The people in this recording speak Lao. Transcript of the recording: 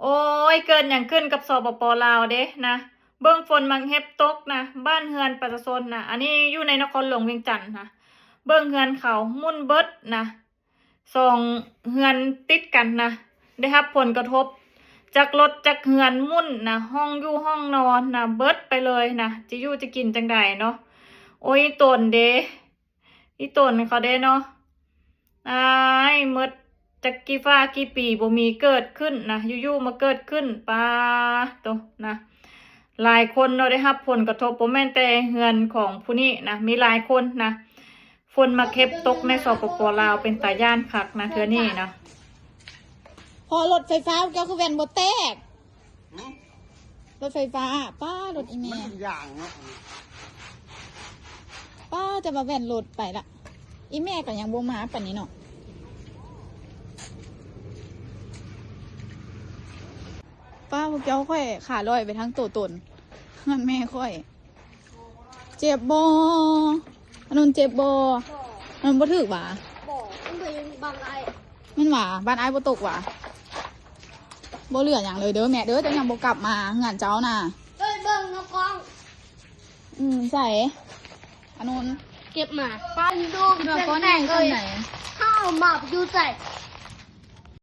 ໂອ້ຍ ເກີດຫຍັງຂຶ້ນກັບ ສປປ ລາວເດ້ນະ ເບິ່ງຝົນໝາກເຫັບຕົກນະ ບ້ານເຮືອນປະຊາຊົນນະ ອັນນີ້ຢູ່ໃນນະຄອນຫຼວງວຽງຈັນນະ ເບິ່ງເຮືອນເຂົາໝຸ່ນເບິດນະ ສອງເຮືອນຕິດກັນນະ ໄດ້ຮັບຜົນກະທົບ ຈັກລົດຈັກເຮືອນໝຸ່ນນະ ຫ້ອງຢູ່ຫ້ອງນອນນະ ເບິດໄປເລີຍນະ ຈະຢູ່ຈະກິນຈັ່ງໃດເນາະ ໂອ້ຍ ອີ່ຕົນເດ້ ອີ່ຕົນເຂົາເດ້ເນາະ ອາຍ ໝົດຈັກກີ່ຟ້າກີ່ປີບໍ່ມີເກີດຂຶ້ນນະ ຢູ່ໆມາເກີດຂຶ້ນ ປາໂຕນະ ຫຼາຍຄົນເນາະ ໄດ້ຮັບຜົນກະທົບ ບໍ່ແມ່ນແຕ່ເຮືອນຂອງຜູ້ນີ້ນະ ມີຫຼາຍຄົນນະ ຝົນໝາກເຫັບຕົກໃນ ສປປ ລາວ ເປັນຕາຢ້ານຄັກນະ ເທື່ອນີ້ນະ ພໍລົດໄຟຟ້າເຈົ້າຄືແວ່ນບໍ່ແຕກ ຮະ? ລົດໄຟຟ້າ ປ້າ ລົດອີ່ແມ່ ມັນຢາງເນາະ ປ້າ ຈະວ່າແວ່ນລົດໄປລະ ອີ່ແມ່ກໍຍັງບໍ່ມາປານນີ້ເນາະ ປ້າ ພວກເຈົ້າ ຂ້ອຍຂາລອຍໄປທາງໂຕຕົນ ເຮືອນແມ່ຂ້ອຍ ເຈັບບໍ່? ອານົນເຈັບບໍ່? ບໍ່. ອານົນບໍ່ຖືກຫວາ? ບໍ່. ມັນເປັນບາງໄອ. ແມ່ນຫວາ? ບ້ານອ້າຍບໍ່ຕົກຫວາ? ບໍ່ເຫຼືອຫຍັງເລີຍເດີແມ່ເດີ ເຈົ້າຍັງບໍ່ກັບມາເຮືອນເຈົ້ານະ. ເອີຍ ເບິ່ງນຳກ້ອງ. ອືມ ໃສ? ອານົນ ເກັບມາ. ປ້າ ນຳກ້ອງໃຫຍ່ສ່ຳໃດ? ເຮົາເອົາມາຢູ່ໃສ?